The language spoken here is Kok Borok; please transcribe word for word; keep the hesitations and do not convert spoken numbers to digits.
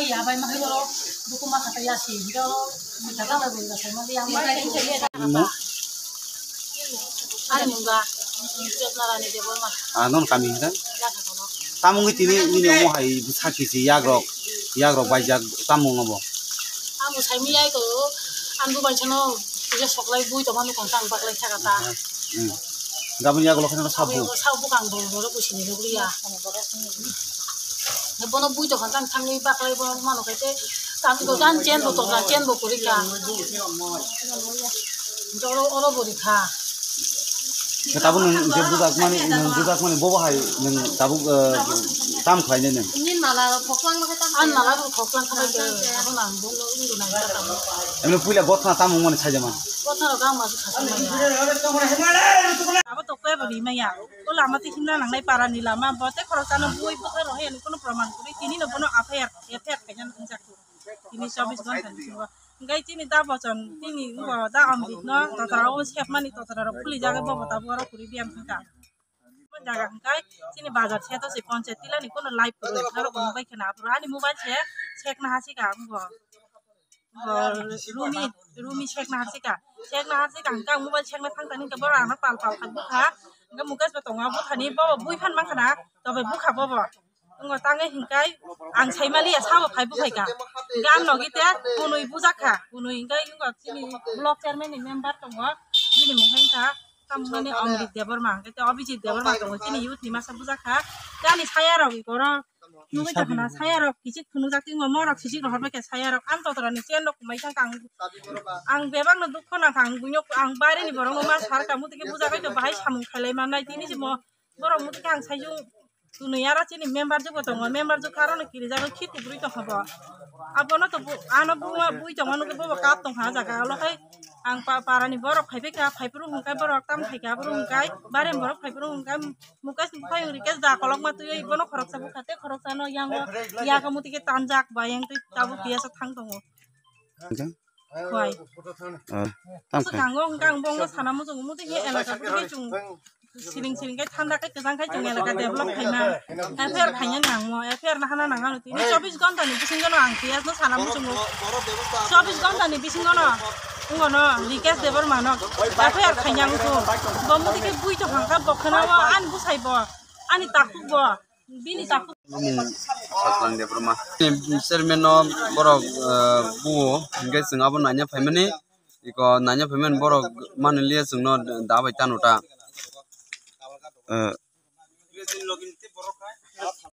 Ya bai ma hilo, buku ma kata ya si, hilo, kata ma bai ma sai ma yang bai. Mo? Ari mungga, Jotna Rani Debbarma. Ah, non kami hita? Laka kono. Tamung tini ini omo hai sakhi si yagrok, yagrok bai jak tamung obo. Ang bo sai mi yai ko, ang bo bai chano, puja soklai bui to manu kon tang baklai thaka ta. Hmm. Gabin yagrok khana sabu. Sabu kang bo, bo ko sini lugriya. Bono bui tongkha tang thangwi baklai bono mano khe tei tang bo gan chen bo tongkha, chen bo kwrwi kha. Oro, oro bo rikha. Tabuk nwng je bujak mani, nwng bujak mani bobo hai nwng tabuk, eh, tam khlainai nwng? Nini mala rok khoklang khe tam. Ani mala rok khoklang khe bai khe, abo nang bo no wngwi nai kha tamo. Emne puila gotha tam wngmani saijama? Gotha rok ang ma kha saimanya. Abo to kebo rimaya. O lama tei himna nangnai para ni lama, bo tei khoroksa no bui bwkha rohor ya ni kono proman kwrwi, tini no bono F I R, F I R khaina nangjakgo. Tini chobbish ghonta ni bisingo. Hingke tini da bochon, tini wngbo da Amrit no totra o sepmani totra rok khuli jagwi bobo tabuk oro kwrwi biyang thangkha. O jaga hingke tini bazar se to se ponchayat tila ni kono live kwrwi norok bo nugwi khna aphuru ani mobile se sekna hasika wngbo. Bo Rumi, Rumi sekna hasika. Sekna hasika hingke ang mobile sekna thang tani hingke borok ano pal pal khai bukha. Hingke Mukesh bo tongo bukhani bo bui phan mankha na. Tobe bukha bobo. Wngo tangwi hingke ang saimaliya sabo phai bukhai kha. Hingke ang logi te kunui bujak kha. Kunui hingke wngo chini block chairman ni member tongo. Bini mung khe wngkha. Tamoni Amrit Debbarma, hingke tei Abhijit Debbarma tongo, chini youth ni masa bujak kha. Tei ani saya rok ikoro nugwi tongkha na, saya rok kichik phunukjak, tei morok kichik rohor bai kha saya rok. Ang totra ni chen rok kumai thang kha, ang, ang bebak no dukho nang kha, ang buino, ang baire ni borok no ma sar kha, muti khe bujak khe bahai samung khailai mannai, tini se mo borok muti khe ang sai jung. Tunui aro chini member jugo tongo, member jukha aro no kiri jago, khi kubui tongkha bo. Abono to bu-, ano buma bui tongo, nukhe bobo cup tongkha o jaga, olo khai ang pa-, para ni borok phai phai kha, phai phuru hwnkhai borok tam khai kha, phuru hwnkhai barem borok phai phuru hwnkhai Mukesh buphai hwngrikhe ja kolokma twiwi bono khoroksa bukha tei khoroksa no yango yago muti khe tanjak ba yang twi tabuk P S o thang tongo. Hwai. Ah, tam khai. Swkango hwnkhe ang bo wngno sana muchungo, muchung khe elaka bwtwi khe chwng siring siring khe thanda khe kwchang khe chwng elaka develop khaima. F I R khaina nangmo, F I R nahana nangano tini chobbish ghonta ni bisingo no ang P S no sana muchungo. Chobbish ghonta ni bisingo no wngno Rikesh Debbarma no F I R khaina wngkho. Bo muti khe bui to hangkha bo khwnao ani bwsai bo ani takhuk bo. Bini takhuk. Saklang Debbarma. Chairman no borok, eh, buo, hingke chwng abo naina phaimani, iko naina phaimani borok mani liya chwngno da bai tano ta. Eh.